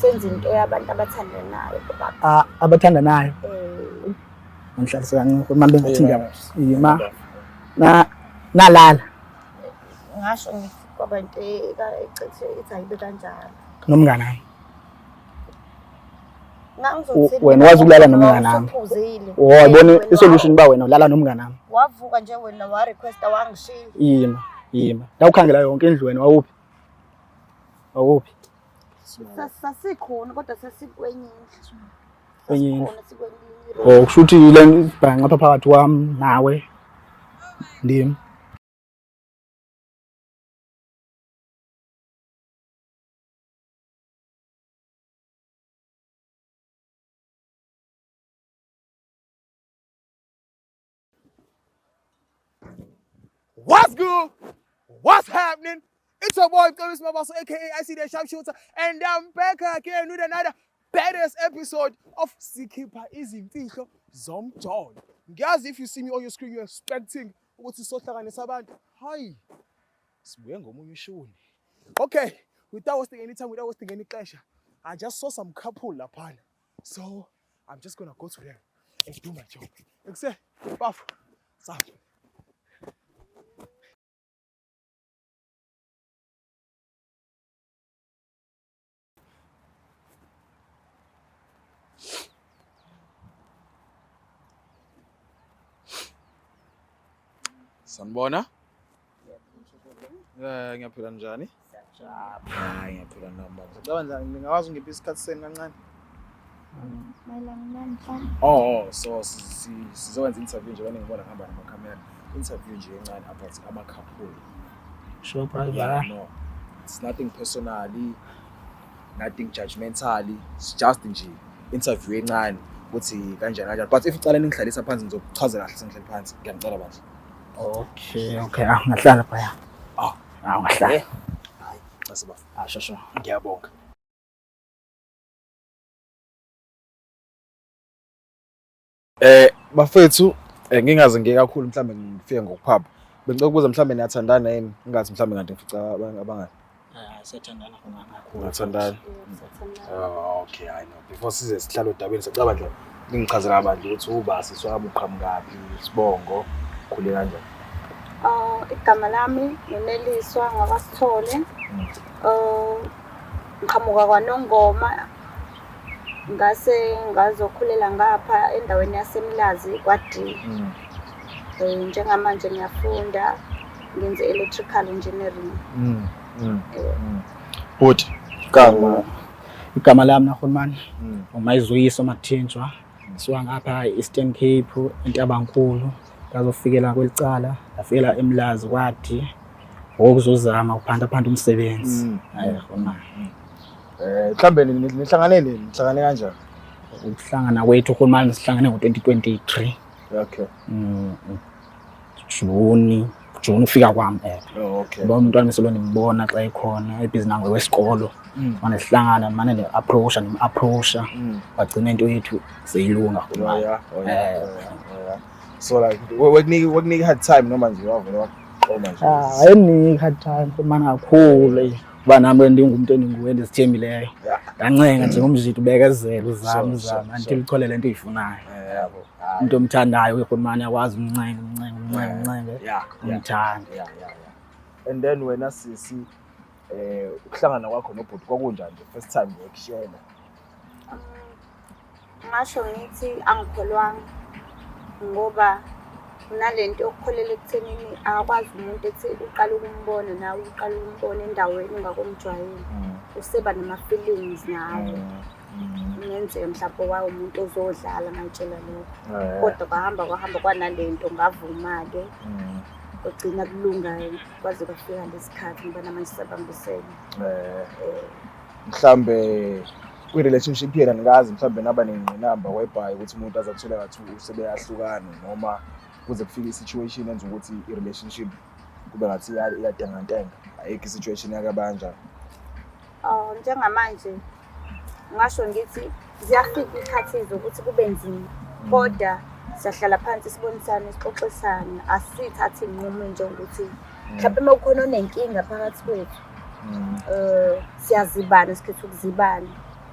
Senza into yabantu abathandanayo baba. Ah, abathandanayo. Eh, Ngihlalise kancane uma bengathi ngiyama. Na nalala ngasho ngithi kwaba into ecethe ithi ayibe kanjalo. Nomngane wami. Ngangizothini? Wena wazi ukulala nomngane wami. Usuphuzile. Oh, yabona Wena isolution uba wena ulala nomngane wami. Wavuka nje wena wa requesta wangishiya. Ima, ima. Ndawukhangela yonke indlu wena wawuphi? Wawuphi? Sasikhona kodwa sasikwenye indlu. Kwenye indlu. Sasikhona sikwenye indlu. Oh, kusho ukuthi le ibhanqa apha phakathi kwam nawe ndim. What's good? What's happening? It's your boy Clevis Mabaso, aka IC the Sharpshooter, and I'm back again with another badass episode of Sikhipha Izimfihlo Zomjolo. Ngiyazi if you see me on your screen, you're expecting ukuthi sohlanganisa abantu. Hayi, sibuye ngomunye ushuni. Okay, without wasting any time, without wasting any xesha, I just saw some couple laphana. So, I'm just gonna go to them and do my job. Ekuse, bafo, sami. Sanibona. Ngiyaphila njani? Hayi, ngiyaphila nami baba. Sicabanga njani ningakwazi ungipha isikhathi senu kancane? Mayelana nani mfana? Oh, so sizokwenza interview nje bani ngibona ngihamba namakhamera. Interview nje encane about ama couple. Sure, brother. Yeah, no. It's nothing personally, nothing judgmentally. It's just nje interview encane ukuthi kanjani kanjani. But if ucala ningihlalisa phansi ngizokuchazela kahle sengihleli phansi. Ngiyacela bandla. Okay. Ah, ungahlala phaya. Ah. Ah, ungahlala. Eh. Hayi, base bafo. Ah, sure, sure. Ngiyabonga. Bafethu, ngingaze ngiye kakhulu mhlambe ngifike ngokuphapha. Bengicela ukubuza mhlambe niyathandana yini? Ngingathi mhlambe kanti ngifica abangani. Ah, siyathandana khona kakhulu. Niyathandana. Siyathandana. Ah, okay, I know. Before size sihlale odabeni sicabanga nje ningichazela kabanzi ukuthi uba siswami uqhamukaphi, isibongo, khule kanjani. Oh, igama lami nguNeliswa ngwakaSithole. Oh, ngiqhamuka kwaNongoma. Ngase ngazokhulela ngapha endaweni yaseMlazi kwa-D. Njengamanje ngiyafunda ngenze electrical engineering. But gama Igama lami naHulumani uMayizuyiso Mathinjwa. Suka ngapha e-Eastern Cape, eNtabankulu, ngazofikela kwelicala, ngafikela eMlazi kwathi ngokuzozama ukuphanda phanda umsebenzi. Hayi Hulumani. Mhlambe nihlangane nini? Nihlangane kanjani? Ukuhlangana kwethu Hulumani sihlangane ngo-2023. Okay. June ufika kwami. Oh, okay. Ngoba umntwana ngisolo ndimbona xa ekhona ebhizi nango wesikolo. Mane sihlangana mane ne-approacha nim-approacha wagcina into yethu seyilunga Oh Hulumani. yeah. Oh yeah. Oh yeah. Oh yeah. So like wekunika hard time noma nje wavele waqoma nje? Ah, ayinika hard time Hulumani kakhulu. Uba nami ndingumuntu endinguye endizithembileyo. Ndancenga nje ngomjita ubekezela uzame uzame until uthole le nto uyifunayo. Yabo. Umuntu omthandayo uHulumani uyakwazi umncenge umncenge umncenge umncenge umthande. Yeah. And then wena sisi ukuhlangana kwakho nobhuti kwakunjani nje first time ngekushela? Ngasho ngithi angikholwanga ngoba unalento yokukholela ekuthenini akakwazi umuntu ethi uqala ukumbona nawe uqala ukumbona endaweni ungakomjwayeli. Useba nama-feelings nawe. Kungenzeka mhlawumbe waye umuntu ozodlala ngayitshela lokho. Kodwa kwahamba kwahamba kwanalento ngavuma-ke. Kwagcina kulunga kwaze kwafika lesikhathi ngoba namanje sisabambisene. Mhlambe kwi-relationship yena nikazi mhlambe naba nengqinamba whereby ukuthi umuntu aze athole ngathi usebeyahlukana noma kuze kufike i-situation enza ukuthi i-relationship kube ngathi iyatengantenga. Ayikho i-situation yake abanjani. Oh, njengamanje ngasho ngithi ziyafika ikhathi zokuthi kube nzima kodwa siyahlala phansi sibonisane sixoxisane asithathe inqumo njengokuthi mhlawumbe uma kukhona onenkinga phakathi kwethu siyazibana sikhetha ukuzibana.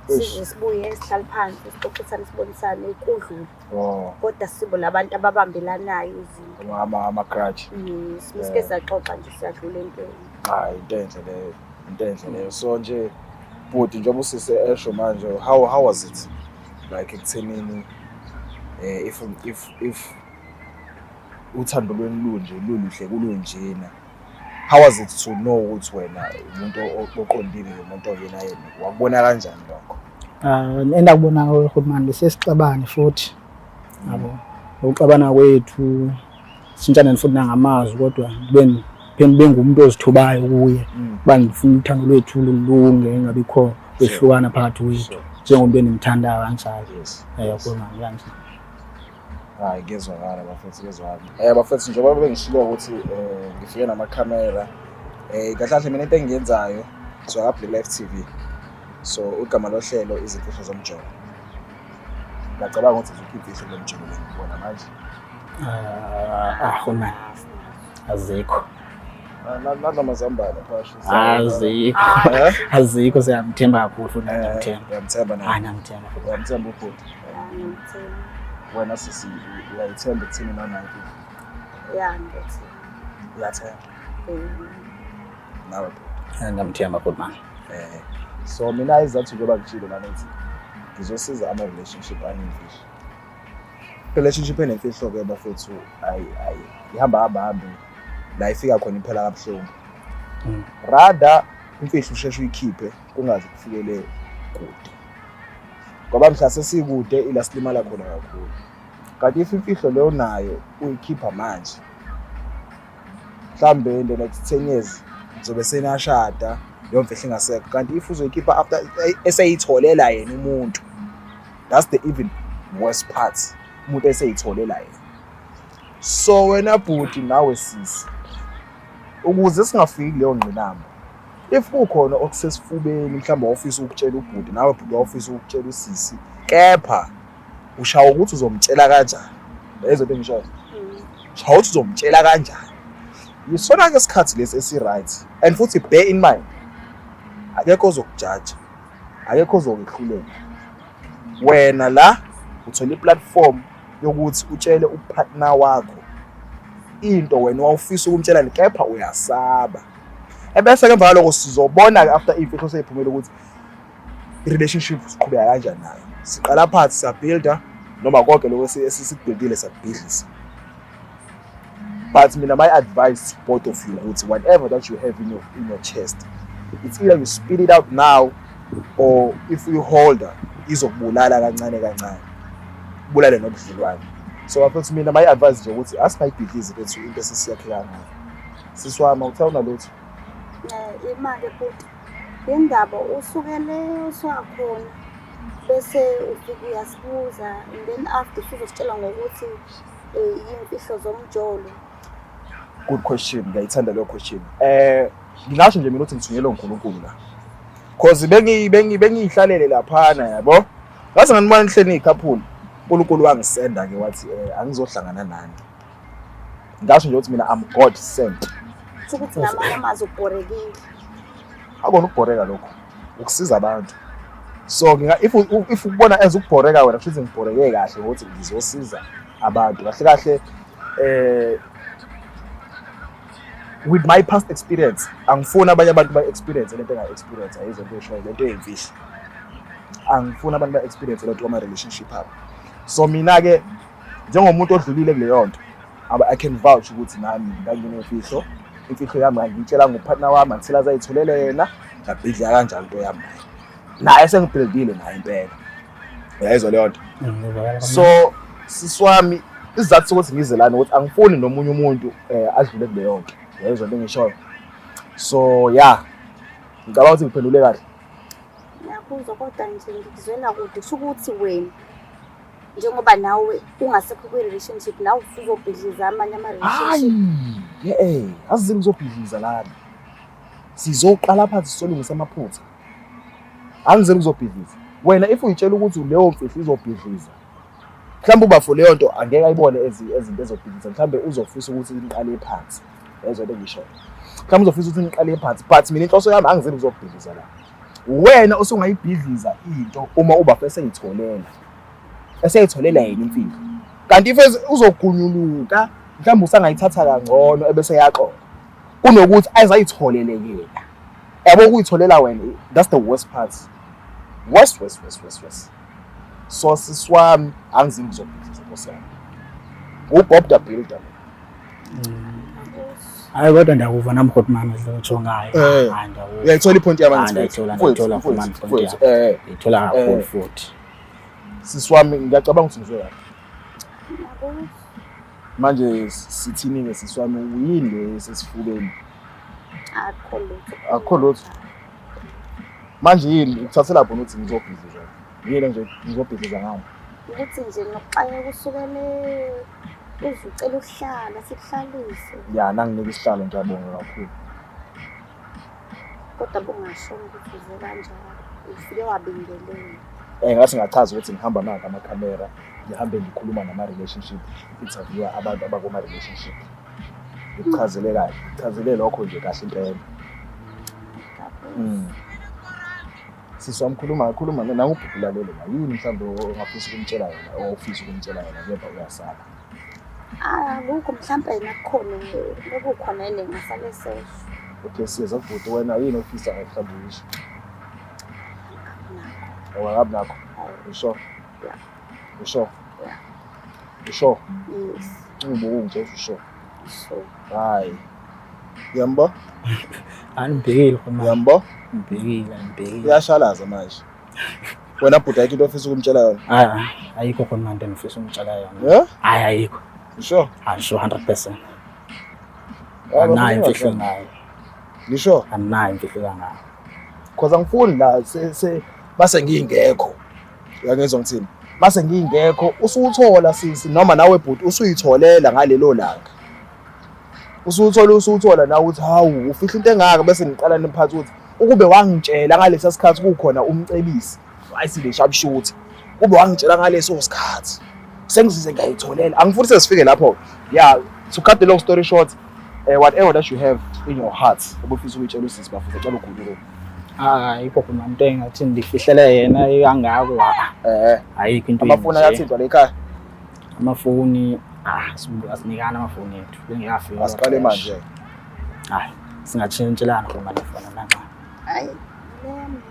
Size sibuye sihlale phansi sixoxisane sibonisane kudlule. Oh. Kodwa sibo labantu ababambelanayo izinto. Ama-grudge. Yes, misike saxoxa nje siyadlula entweni. Hayi, into enhle leyo. Into enhle leyo. So nje bhuti, njengoba usise esho manje, how was it like ekuthenini if uthando lwenu lunje luluhle kulunjena, how was it to know ukuthi wena umuntu oqondile, umuntu oyena yena? Wakubona kanjani lokho? Ah, endakubona Hotman, besesixabane futhi yabo, ukuxabana kwethu sishintshane futhi nangamazwi, kodwa ngibe ngumuntu ozithobayo kuye, kuba ngifuna uthando lwethu lulunge, ingabikho kwehlukana phakathi kwethu, njengomuntu endimthandayo kanjalo. Khona kanje. Hayi, kuyezwakala bafethu, kuyezwakala. Bafethu, njengoba bengishilo ukuthi ngifike namakhamera, kahle kahle mina into engiyenzayo so ka Black Life TV. So igama lohlelo Izimfihlo Zomjolo. Ngiyacabanga ukuthi azikho imfihlo lo mjolo lengibona manje. Ah, Hotman, azikho. Nadla amazambane phasha. Azikho. Eh? Azikho, siyamthemba kakhulu futhi, ngiyamthemba. Uyamthemba naye? Hayi, ngiyamthemba futhi. Uyamthemba ubhuti? Ngiyamthemba. Wena sisi, uyayithemba ekutheni nawunayo imfihlo? Ya, ngiyathemba. Uyathemba? Nawe bhuti? Ngiyamthemba futhi man. So mina izathu njengoba ngitshilo lana ukuthi ngizosiza ama-relationship anemfihlo. Relationship enemfihlo-ke bafethu, ayi ayi, ihamba hamba hambe la ifika khona iphela kabuhlungu. Rather imfihlo usheshe uyikhiphe kungaze kufikele kude, ngoba mhla sesikude ila silimala khona kakhulu. Kanti if imfihlo leyo nayo uyikhipha manje, mhlambe in the next 10 years uzobe senashada, leyo mfihlo ingasekho. Kanti if uzoyikhipha after eseyitholela yena umuntu, that's the even worst part, umuntu eseyitholela yena. So wena bhuti nawe sisi, ukuze singafiki kuleyo ngqinamba, if kukhona okusesifubeni mhlawumbe wawufisa ukutshela ubhuti, nawe bhuti wawufisa ukutshela usisi, kepha ushawa ukuthi uzomtshela kanjani, lezo nto engishoyo, ushawa ukuthi uzomtshela kanjani, yisona-ke isikhathi lesi esi-right. And futhi bear in mind, akekho ozokujaja, akekho ozokwehlulela wena. La uthola i-platform yokuthi utshele upartner wakho into wena wawufisa ukumtshela, kepha uyasaba. Ebese-ke emva kwaloko sizobona-ke after iy'mfihlo sey'phumele ukuthi i-relationship siqhubeka kanjani nayo, siqala phansi siyabuilda noma konke lokho esikubuildile siyakubhidlisa. But mina my advice to both of you ukuthi whatever that you have in your chest, it's either you spit it out now or if you holder izokubulala kancane kancane, bulale nobudlelwane. So bafethu, mina my advice nje ukuthi asingayibhidlizi bethu into esesiyakhe kangaka. Sisi wami, awuthe unalutho? Imali bhuti, indaba usukele usuwakhona bese ufike uyasibuza and then after usuzositshela ngokuthi iy'mfihlo zomjolo. Good question, ngiyayithanda leyo question. Ngingasho nje mina ukuthi ngithunyelwe uNkulunkulu la, cause bengi bengi bengiyihlalele laphana yabo, ngaze nganibona nihleli niyicouple. uNkulunkulu wangisenda ke wathi angizohlangana nani. Ngasho nje ukuthi mina I'm God sent. Kusho ukuthi ngamanye amazwi ubhorekile. Akona ukubhoreka lokho, ukusiza abantu. So nginga if ukubona as ukubhoreka wena, kusho ukuthi ngibhoreke kahle ngokuthi ngizosiza abantu kahle kahle. With my past experience, angifuni abanye abantu ba-experience lento engayi-experience. Ayizwa into eshoyo, lento eyimfihlo, angifuni abantu ba-experience lento kwama-relationship abo. So mina-ke njengomuntu odlulile kuleyo nto, I can vouch ukuthi nami nganginemfihlo. Imfihlo yami ngangiyitshela ngopartner wami until azayitholele yena, ngabhidla kanjalo into yami naye, naye sengibhildile naye impela. Uyayizwa leyo nto? So sisi wami, isizathu sokuthi ngize lana ukuthi angifuni nomunye umuntu adlule kuleyo nto. Uyayizwa into engishoyo? So yeah, ngicabanga ukuthi ngiphendule kahle. Ngiyakuzwa, kodwa nje ngikuzwela kude. Kusho ukuthi wena njengoba nawe ungasekho kwi-relationship, nawe usuzobhidliza amanye Hayi. ama-relationship? Ye, azizini kuzobhidliza lana, sizoqala phansi sizolungisa amaphutha. Angizeli kuzobhidliza. Wena if uyitshela ukuthi leyo mfihlo izobhidliza, mhlawumbe ubafo leyo nto angeke ayibone ezinto ezobhidliza. Mhlawumbe uzofisa ukuthi niqale phansi. Yezwa into engishoyo? Mhlawumbe uzofisa ukuthi niqale phansi, but mina inhloso yami angizeli kuzobhidliza la. Wena usungayibhidliza into uma ubafo eseyitholela. Eseyitholela yena imfihlo. Kanti if uzogunyuluka mhlawumbe usangayithatha kangcono ebese yaxoxa. Kunokuthi azayitholele yena. Yabo ukuyitholela wena that's the worst part. Worst worst worst worst worst. So sisi wami angizimi ngizobhidliza nkosi yami. UBob the Builder. Hayi kodwa ndiyakuva nami Hotman ndlela otsho ngayo. Eh. Hayi ndiyakuva. Uyayithola ipoint yami Ah, angithi? ndiyayithola, Mfowethu, ndiyayithola mfowethu, Hotman, point mfowethu, eh. Ngiyithola kakhulu Eh. futhi. Sisi wami ngiyacabanga ukuthi ngizwe kahle. Ngiyakuzwa. Manje sithini-ke sisi wami yini le esesifubeni? Akukho lutho. Akukho lutho. Manje yini ukuthathela khona ukuthi ngizobhidliza? Yini nje ngizobhidliza ngani? Ukuthi nje nokuxakeka kusukele uze ucela ukuhlala sikuhlalise. Ya nanginika isihlalo ngiyabonga kakhulu. Kodwa bungashongo ukuthi uze kanjalo. Ufike wabingelela. Eh ngathi ngachaza ukuthi ngihamba nanka amakhamera, ngihambe ngikhuluma nama-relationship, interviewer abantu abakuma-relationship. Ngikuchazele kahle, ngikuchazele lokho nje kahle impela. Ngiyakuzwa. Sisi wami khuluma khuluma nangu ubhuti ulalele la. Yini mhlawumbe ongafisa ukumtshela yona owawufisa ukumtshela yona kepha uyasaba? Ah, akukho mhlampe yena kukhona bekukhona yini ngasale sesho. Okay, siyeza kubhuti wena yini ofisa mhlawumbe uyisho? Nakho. Awakabi nakho. Usho? Yeah. Usho? Yeah. Usho? Yes. Ungibuka ungitshela usho. So, Hayi. Uyambo? Hayi ngibhekile Hotman. Uyambo? Ngibhekile, ngibhekile. Uyashalaza manje. Wena bhuti ayikho into ofisa ukumtshela yona? Hayi ayikho Hotman into engifisa ukumtshela yona. Yeah? Hayi ayikho. Usho? Hayi sure 100%. Hayi, Anayo bafuna imfihlo ungathandi. ngayo. Ngisho? Anayo imfihlo kangako. Cause angifuni la se se base ngingekho. Uyangizwa ngithini? Mase ngingekho usuthola sisi noma nawe bhuti usuyitholela ngalelo langa. Usuthola usuthola nawe uthi hawu ufihla into engaka bese niqala niphatha ukuthi ukube wangitshela ngalesa sikhathi kukhona umcebisi wayisile sharp shooter. Kube wangitshela ngaleso sikhathi sengizize ngiyayitholela. Angifuni sesifike lapho. Yeah, to cut the long story short, whatever that you have in your heart obufisa ukuyitshela usisi bafisa cela ukhulume. Hayi ayikho Hotman into engathi ndifihlele yena kangako. Eh, Ayikho into amafoni enje. ayathintwa la ekhaya. Amafoni ah asinikana amafoni ethu. Bengekafiki. Asiqale manje. Hayi singatshintshelana Hotman ifona nanxa. hayi lemi.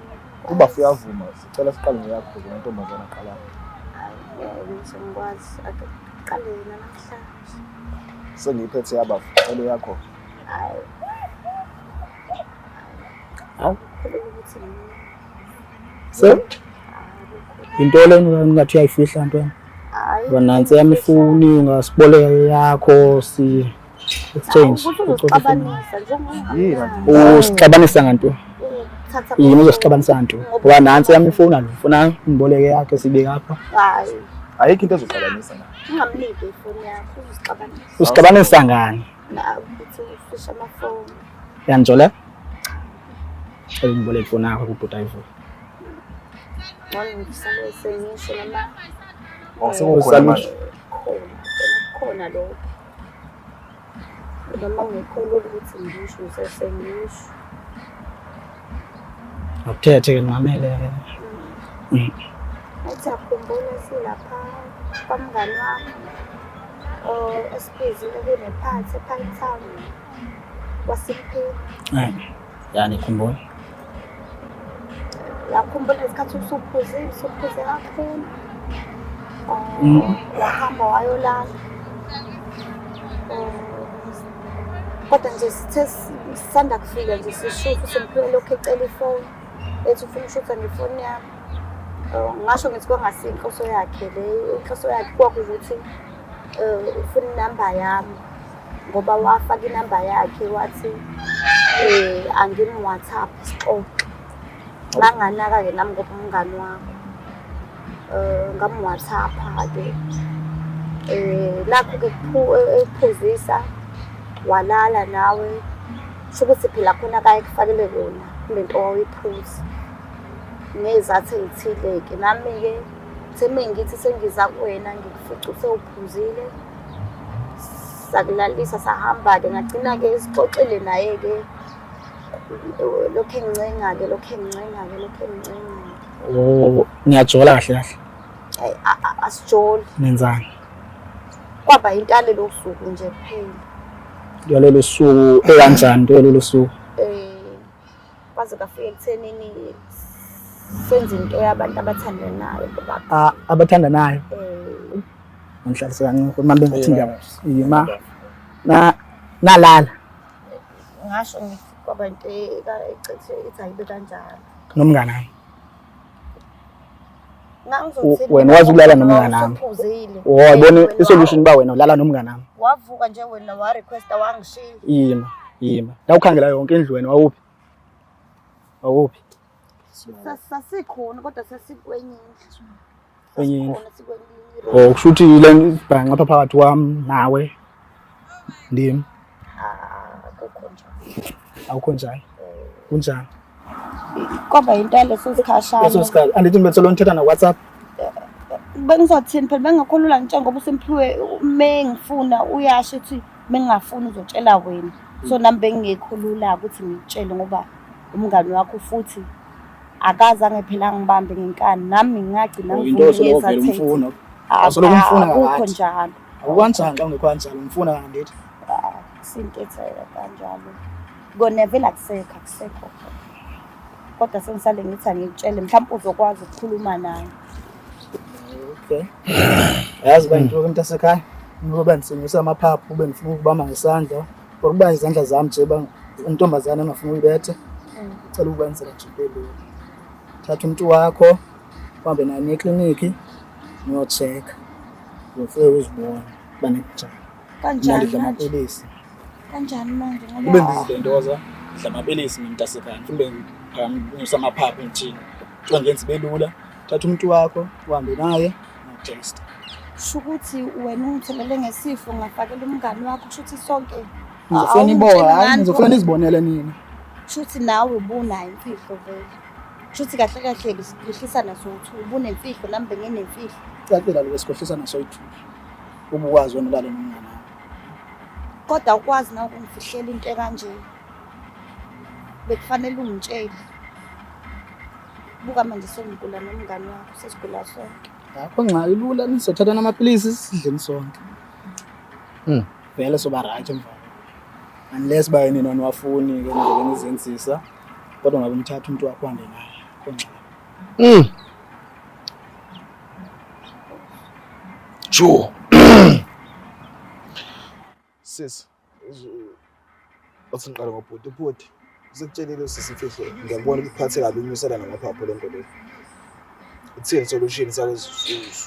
Uba uyavuma, sicela siqale ngeyakho nje ntombazana qala. Hayi, ngeke nje ngikwazi. Ake kuqale yena namhlanje. Sengiyiphethe yabafu, cela yakho. Hayi. Hawu. Khuluma ukuthi ngimi. So Hayi, into le ungathi uyayifihla ntwana. Hayi. Ngoba nansi yami ifoni ungasiboleka yakho si exchange. Ukuthi uzosixabanisa njengoba Yini? Usixabanisa nganto? uthatha Yini uzosixabanisa nganto? Ngoba nansi yami ifoni alufuna ngiboleke yakhe sibeke apha. Hayi, Ayikho into ezoxabanisa la. ungamniki ifoni yakho uzosixabanisa. Usixabanisa ngani? Na ukuthi ufishe amafoni. Uyangijola? Cela ngiboleke ifoni yakho kubhuti ayivule. Ngcono ngisale sengisho noma Oh, sekukhona manje. khona khona lokho. Noma ngekho lula ukuthi ngisho ngisesengisho. Akuthethe ke ngimamele. Athi akhumbula silapha kwamngani wami esibizile kunephathi ePinetown kwaSimphiwe. Hayi. Yani khumbula. Yakhumbula isikhathi usuphuzile, usuphuze kakhulu. Mm. Wahamba wayolala. Kodwa nje sithe sisanda kufika nje sishutha uSimphiwe lokhu ecela ifoni. Ethi ufuna ukushutha ngefoni yami. Ngasho ngithi kwangasiyo inhloso yakhe leyo. Inhloso yakhe kwakuwukuthi ufuna inamba yami ngoba wafaka inamba yakhe wathi angim-WhatsApp sixoxe. Nganganaka-ke nami ngoba umngani wakho. Ngam-WhatsApp-ke. Nakhu-ke ekuphuzisa walala nawe. Kusho ukuthi phela khona akayekufakele kona kule nto owawuyiphuza. Ngezathu ey'thile-ke nami-ke kuthe mengithi sengiza kuwena ngikufice usewuphuzile. Sakulalisa sahamba-ke ngagcina-ke sixoxile naye-ke. Lokhu engincenga-ke, lokhu engincenga-ke, lokhu engincenga-ke. Oh, niyajola kahle kahle. Ayi, asijoli. Nenzani? Kwaba into yalelo suku nje kuphela. Yalolo suku ekanjani into yalolo suku? Kwaze kwafika ekuthenini senze into yabantu abathandanayo baba. Ah, abathandanayo. Ngihlalise kancane uma bengathi ngiyama. Na nalala. Ngasho ngithi kwaba into ecethe ithi ayibe kanjalo. Nomngane wami. Ngangizothini Wena wazi ukulala nomngane wami. Usuphuzile. Oh, yabona i-solution uba wena ulala nomngane wami. Wavuka nje wena wa requesta wangishiya. Yima, yima. Ndawukhangela yonke indlu wena wawuphi? Wawuphi? Sasikhona kodwa sasikwenye indlu. Kwenye indlu. Sasikhona sikwenye indlu. Oh, kusho ukuthi le ibhanqa apha phakathi kwami nawe ndim. Akukho njalo. Awukho njalo. Kunjani? Kwaba into yaleso sikhashana. Leso sikhathi andithi ngibethe nithetha na WhatsApp. Bengizothini phela bengakhulula ngitshela ngoba uSimphiwe mengifuna uyasho ukuthi mengingafuni uzotshela wena. So nami bengingekhulula ukuthi ngikutshele ngoba umngani wakho futhi akaze phela angibambe ngenkani nami ngingagcina Oh, into osoloko vele umfuna. Awusoloko umfuna Akukho kakade. njalo. Awukanjani xa ungekho kanjalo umfuna kandithi. Sinto ethela kanjalo. Kona vele akusekho akusekho. Kodwa sengisale ngithi angikutshele mhlawumbe uzokwazi ukukhuluma naye. Okay. Yazi uba yinto mntasekhaya. Ngoba ndisengisa amaphaphu ube ndifuna ukubamba ngesandla. Or uba izandla zam nje uba intombazana engafuni uyibethe. Ucela ukwenzela nje into elula. Thatha umntu wakho uhambe naye niye ekliniki niyo-check-a. Uzofike uzibone uba ninjani. Mna Kanjani ndidla manje? amapilisi. Kanjani manje Ube ngoba ndizilentoza ndidla amapilisi mina mntasekhaya. Ndifuna ube ngiphakamisa amaphaphu ngithini. Kuthiwa ngenza ibe lula. Thatha umntu wakho uhambe naye niyotesta. kusho ukuthi wena ungithelele ngesifo ngafakela umngani wakho kusho ukuthi sonke Ngizofuna nibone, awungitsheli hayi ngani ngizofuna nizibonele nina. Kusho ukuthi nawe ubunayo imfihlo vele. Kusho ukuthi kahle kahle sikhohlisana sowu-two ubunemfihlo nami benginemfihlo. Cacile kaloku sikhohlisana soyi-two. Ubukwazi wena ulale nomngane wakho. Kodwa awukwazi nawe ukungifihlela into ekanje. Bekufanele ungitshele. Buka manje sengigula nomngani wakho sesigula sonke. Akho ngxaki ilula nizothatha namapilisi sidleni sonke. Vele soba right emva kwalokho. Unless uba nina aniwafuni ke nizobe nizenzisa. Kodwa ngabe umthatha umntu wakho uhambe naye. Akho ngxaki. Sure. Sis, othi ngiqale ngobhuti, ubhuti usekutshelile usisi imfihlo, ngiyabona ukuthi uphathe kabi unyusela namaphaphu le nto le. Ithini solution sakho?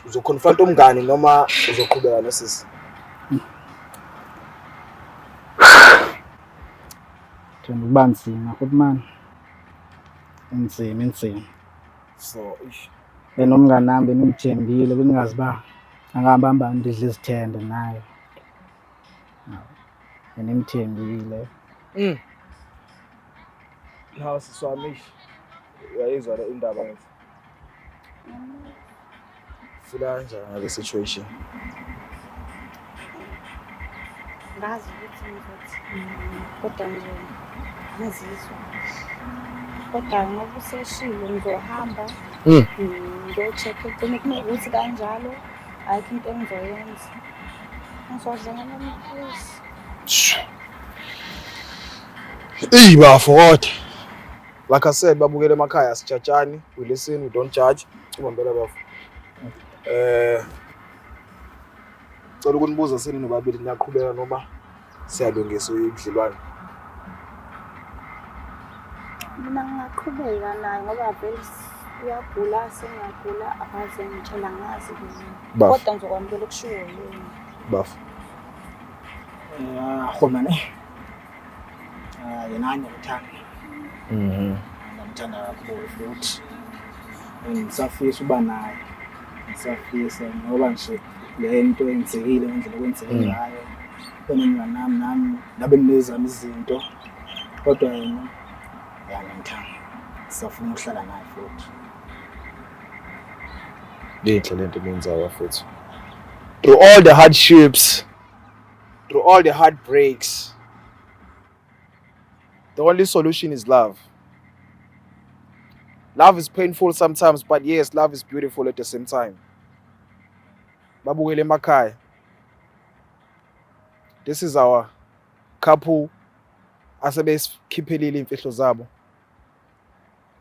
Uzoconfront umngani noma uzoqhubeka nosisi? Themba ukuba nzima futhi mani. Inzima inzima. So, ish. Benomngani nami benimthembile bengingazi uba angahamba ndidla izithende naye. Benimthembile. Nawe sisi wami, ish. Uyayizwa le indaba ngithi. Feel-a kanjani ngale situation? Ngazi ukuthi ngizothini kodwa nje ngizizwa. Kodwa ngoba useshilo ngizohamba ngiyo-check-a eklinikhi kuwukuthi kanjalo ayikho into engizoyenza. Ngizodla ngalamaphilisi. Eyi bafo kodwa. Like I said, babukele emakhaya asijajani, we listen, we don't judge. Ubambela bafo. Cela ukunibuza seni nobabili niyaqhubeka noma siyalungisa ubudlelwane? Mina ngingaqhubeka naye ngoba vele uyagula sengiyagula akaze ngitshela ngazi mina. Bafo. Kodwa ngizokwamukela okushiwo yena. Bafo. Rhulumane. Ah, yena ngiyamthanda. Ngiyamthanda kakhulu futhi. Ngisafisa uba naye. Ngisafisa ngoba nje le nto yenzekile ngendlela okwenzeke ngayo. Benomngani nami nami nabe nginezami izinto. Kodwa yena ya ngiyamthanda. Ngisafuna ukuhlala naye futhi. Inhle lento eniyenzayo futhi. Through all the hardships, through all the heartbreaks, The only solution is love. Love is painful sometimes, but yes, love is beautiful at the same time. Babukele emakhaya. This is our couple asebezikhiphelile iy'mfihlo zabo.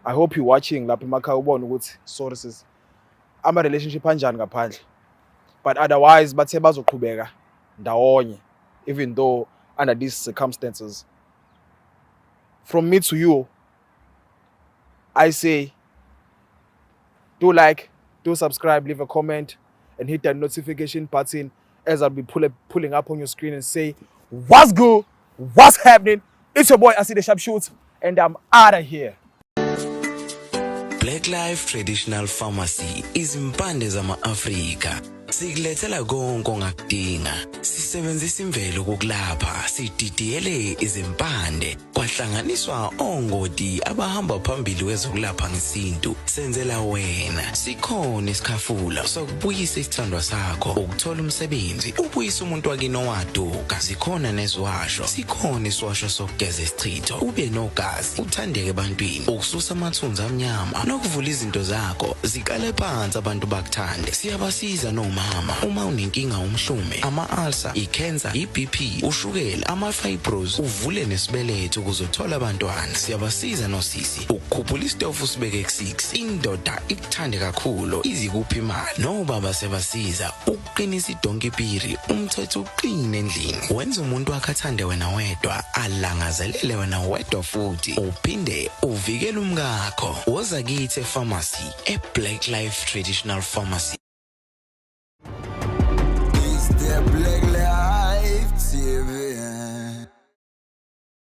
I hope you watching lapha emakhaya, ubone ukuthi sources ama-relationship anjani ngaphandle, but otherwise bathe bazoqhubeka ndawonye even though under these circumstances. From me to you, I say do like, do subscribe, leave a comment and hit that notification button as I'll be pulling up on your screen and say, "What's good? What's happening?" It's your boy Asi the Sharpshooter and I'm out of here. Black Life Traditional Pharmacy, izimpande zama-Afrika. Sikulethela konke ongakudinga. Sisebenzisa imvelo kokulapha, sididiyele izimpande, kwahlanganiswa ongoti abahamba phambili kwezokulapha ngesintu. Senzela wena. Sikhona isikhafula sokubuyisa isithandwa sakho, ukuthola umsebenzi, ubuyisa umuntu wakini owaduka. Zikhona neziwasho, sikhona isiwasho sokugeza isichitho, ube nogazi, uthandeke ebantwini, ukususa amathunzi amnyama nokuvula izinto zakho ziqale phansi, abantu bakuthande. Siyabasiza nomama uma unenkinga, umhlume, ama-ulcer, i-cancer, i-BP, ushukela, ama-fibros, uvule nesibeletho ukuze uthole abantwana. Siyabasiza nosisi ukukhuphula isitofu, sibeke ku-6, indoda ikuthande kakhulu, izikuphi imali. Nobaba siyabasiza ukuqinisa idonkipiri, umthetho uqine endlini, wenza umuntu wakhe athande wena wedwa, alangazelele wena wedwa, futhi uphinde uvikele umkakho. Woza kithi e-pharmacy, e-Black Life Traditional Pharmacy.